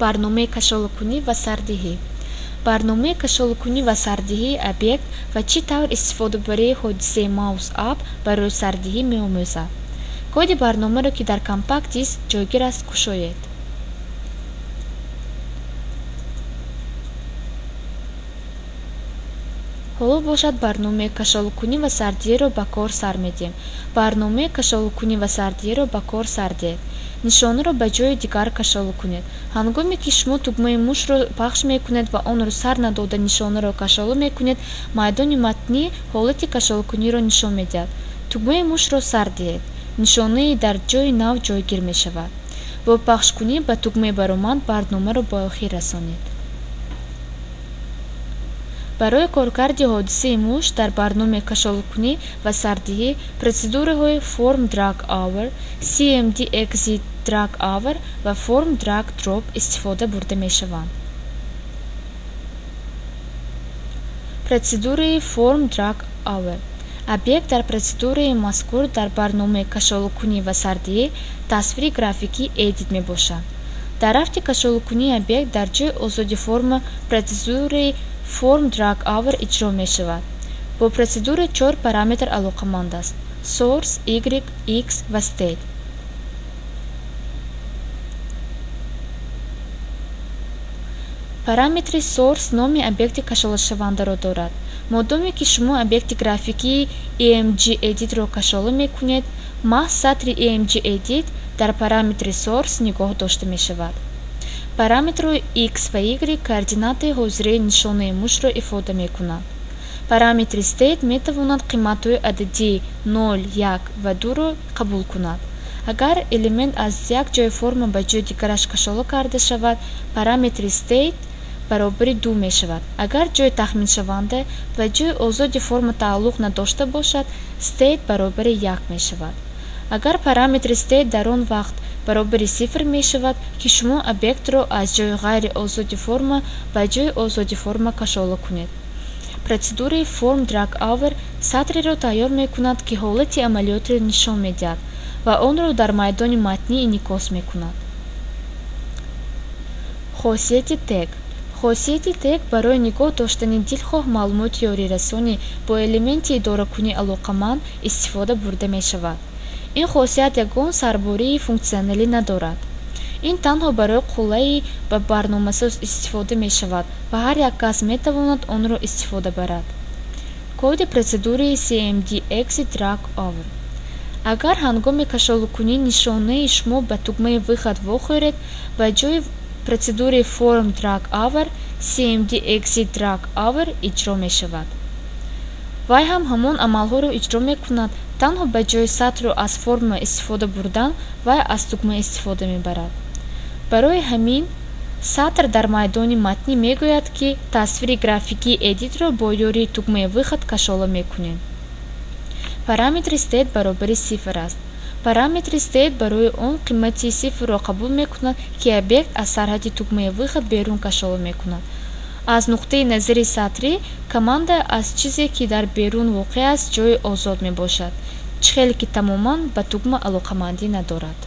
Барномаи кашолакунӣ ва сардиҳӣ. Барномаи кашолакунӣ ва сардиҳии объект ва чӣ тавр истифодабарии ҳодисаи Mouse Up барои сардиҳӣ меомӯзад. Коди барномаро, ки дар компакт диск ҷойгир аст, кушоед. Ҳоло бошад, барномаи кашолакунӣ ва сардиҳиро ба кор сар медиҳем. Барномаи кашолакунӣ ва сардиҳиро ба кор сар диҳед. Нишонаро ба ҷои дигар кашола кунед. Ҳангоме ки шумо тугмаи мушро пахш мекунед ва онро сар надода нишонаро кашола мекунед, майдони матнӣ ҳолати кашолакуниро нишон медиҳад. Тугмаи мушро сар диҳед. Нишонаи дар ҷои нав ҷойгир мешавад. Бо пахшкунӣ ба тугмаи баромад барномаро ба охир расонед. Барои коркарди ҳодисаи муш дар барномаи кашолакунӣ ва сардиҳӣ процедураҳои Form Drag Over, CMD Exit Drag Over ва Form Drag Drop истифода бурда мешаванд. Процедураи Form Drag Over. Объект дар процедураи мазкур дар барномаи кашолакунӣ ва сардиҳӣ тасвири графикии Edit мебошад. Дар рафти кашолакунии объект дар ҷои озоди форма процедураи Form Drag Over иҷро мешавад. Бо процедура чор параметр алоқаманд аст: Source, Y, X ва State. Параметри Source номи объекти кашолашавандаро дорад. Модоме ки шумо объекти графикии img edit-ро кашола мекунед, маҳз сатри img edit дар параметри Source нигоҳ дошта мешавад. Параметрҳои X ва Y координатаи ҳозираи нишонаи мушро ифода мекунанд. Параметри State метавонад қиматҳои ададии 0, 1 ва 2-ро қабул кунад. Агар элемент аз як ҷои форма ба ҷои дигараш кашола карда шавад, параметри State баробари 2 мешавад. Агар ҷои тахминшаванда ба ҷои озоди форма тааллуқ надошта бошад, State баробари 1 мешавад. Агар параметри State дар он вақт баробари сифр мешавад, ки шумо объектро аз ҷои ғайри озоди форма ба ҷои озоди форма кашола кунед. Процедураи Form Drag Over сатреро тайёр мекунад, ки ҳолати амалиётро нишон медиҳад ва онро дар майдони матнӣ инъикос мекунад. Хосияти Tag. Хосияти Tag барои нигоҳ доштани дилхоҳ маълумоти ёрирасонӣ бо элементи идоракунӣ алоқаманд истифода бурда мешавад. Ин хосият ягон сарбории функсионалӣ надорад. Ин танҳо барои қулайӣ ба барномасоз истифода мешавад ва ҳар як кас метавонад онро истифода барад. Коди процедураи CMD Exit Drag Over. Агар ҳангоми кашолакунӣ нишонаи шумо ба тугмаи Выход вохӯред, ба ҷои процедураи Form Drag Over CMD Exit Drag Over иҷро мешавад. Вай ҳам ҳамон амалҳоро иҷро мекунад, танҳо ба ҷои сатрро аз форма истифода бурдан вай аз тугма истифода мебарад. Барои ҳамин сатр дар майдони матнӣ мегӯяд, ки тасвири графикии Edit-ро бо ёрии тугмаи Выход кашола мекунем. Параметри State баробари сифр аст. Параметри State барои он қимати сифрро қабул мекунад, ки объект аз сарҳади тугмаи Выход берун кашола мекунад. Аз нуқтаи назари сатрӣ, команда аз чизе, ки дар берун воқеъ аст, ҷои озод мебошад, чӣ хеле ки тамоман ба тугма алоқамандӣ надорад.